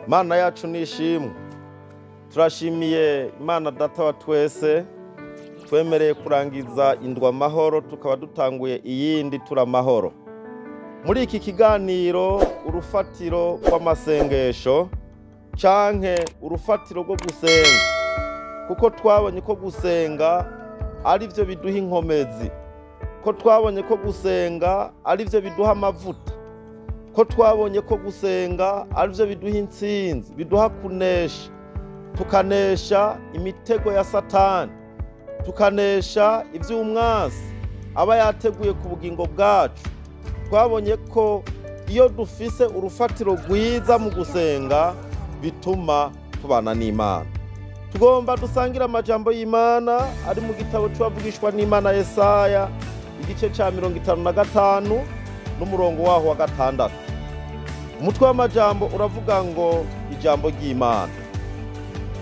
Mana yacu nishimwe, turashimiye Imana Data wa twese twemereye kurangiza indwa amahoro, tukaba dutanguye iyindi tura amahoro. Muri iki kiganiro urufatiro rw'amasengesho canke urufatiro rwo gusenga, kuko twabonye ko gusenga ari byo biduha inkomezi, ko twabonye ko gusenga ari byo biduha amavuta, ko twabonye ko gusenga ari byo biduha intsinzi, biduha kunesha, tukanesha imitego ya Satani, tukanesha ivy'umwansi aba yateguye ku bugingo bwacu. Twabonye ko iyo dufise urufatiro rwiza mu gusenga bituma tubana n'Imana. Tugomba dusangira amajambo y'Imana ari mu gitabo c'uwavugishwa n'Imana Yesaya, igice ca 55 n'umurongo waho wa 6. Umutwe w'amajambo uravuga ngo ijambo ry'Imana.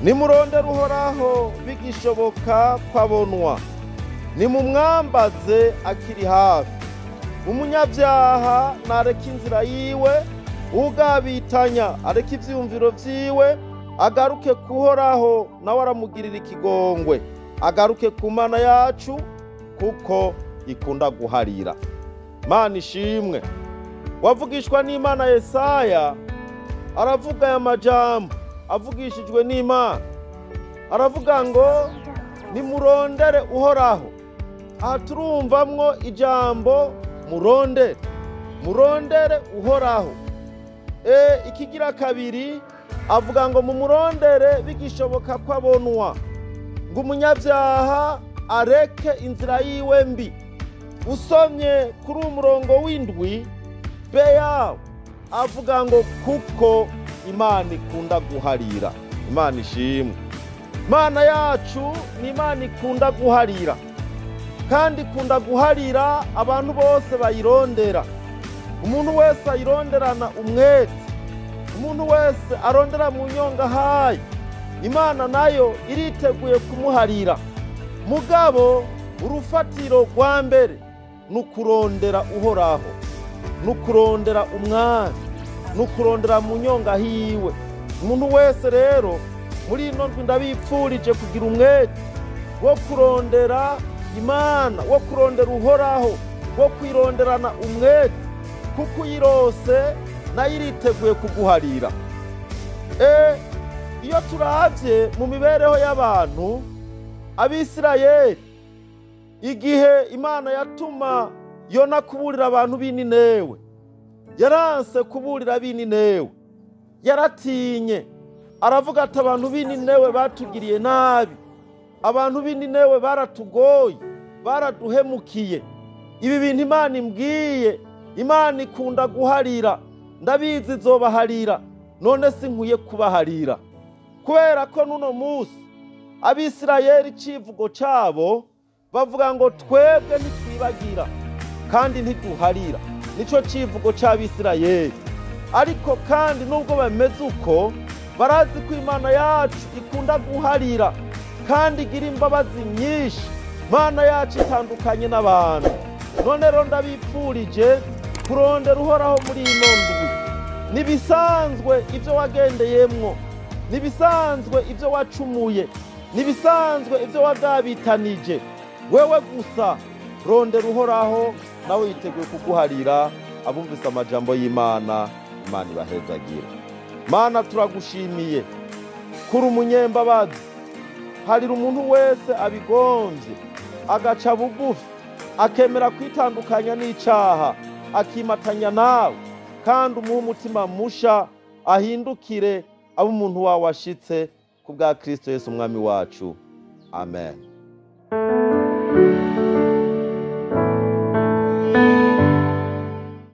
Nimurondere Uhoraho bigishoboka kwabonwa, nimumwambaze akiri hafi. Umunyabyaha nareka inzira yiwe, ugabitanya areka ivyiyumviro vyiwe, agaruke kuhoraho nawe aramugirira ikigongwe, agaruke ku Mana yacu kuko ikunda guharira. Mana ishimwe. Wavugishwa n'Imana Yesaya aravuga aya majambo avugishijwe n'Imana, aravuga ngo nimurondere Uhoraho. Aha turumvamwo ijambo murondere, murondere Uhoraho. Ikigira kabiri avuga ngo mumurondere bigishoboka ko abonwa, ngo umunyabyaha areke inzira yiwe mbi. Usomye kuri umurongo w'indwi beya avuga ngo kuko Imana ikunda guharira. Imana ishimwe. Imana yacu ni Imana ikunda guharira, kandi ikunda guharira abantu bose bayirondera. Umuntu wese ayironderana umwete, umuntu wese arondera mu nyonga hayi, Imana nayo iriteguye kumuharira. Mugabo urufatiro rwa mbere nukurondera Uhoraho, nukurondera umwami, nukurondera mu nyonga hiwe. Umuntu wese rero muri ino ndwi ndabipfurije kugira umwete wo kurondera Imana, wo kurondera Uhoraho, wo kwironderana umwete, kuko uyirose nayo iriteguye kuguharira. Iyo turavye mu mibereho y'abantu, Abisirayeli igihe Imana yatuma Yona kuburira abantu b'Ininewe, yaranse kuburira ab'Ininewe, yaratinye, aravuga ati abantu b'Ininewe batugiriye nabi, abantu b'Ininewe baratugoye, baraduhemukiye. Ibi bintu Imana imbwiye, Imana ikunda guharira, ndabizi izobaharira, none sinkwiye kubaharira. Kubera ko nuno munsi Abisirayeli icivugo cabo bavuga ngo twebwe ntitwibagira kandi ntiduharira, nico civugo c'Abisirayeli. Ariko kandi nubwo bameze uko, barazi ko Imana yacu ikunda guharira kandi igira imbabazi nyinshi. Imana yacu itandukanye n'abantu. None rero ndabipfurije kurondera Uhoraho muri ino ndwi. Nibisanzwe ivyo wagendeyemwo, nibisanzwe ivyo wacumuye, nibisanzwe ivyo wagabitanije. Wewe gusa rondera Uhoraho nawe yiteguye kuguharira. Abumvise amajambo y'Imana, Imana ibahezagira. Mana turagushimiye kuri umunyembabazi, harira umuntu wese abigonvye agaca bugufi, akemera kwitandukanya n'icaha, akimatanya nawe, kandi umuhe umutima musha, ahindukire abe umuntu wawe ashitse ku bwa Kristo Yesu umwami wacu. Amen.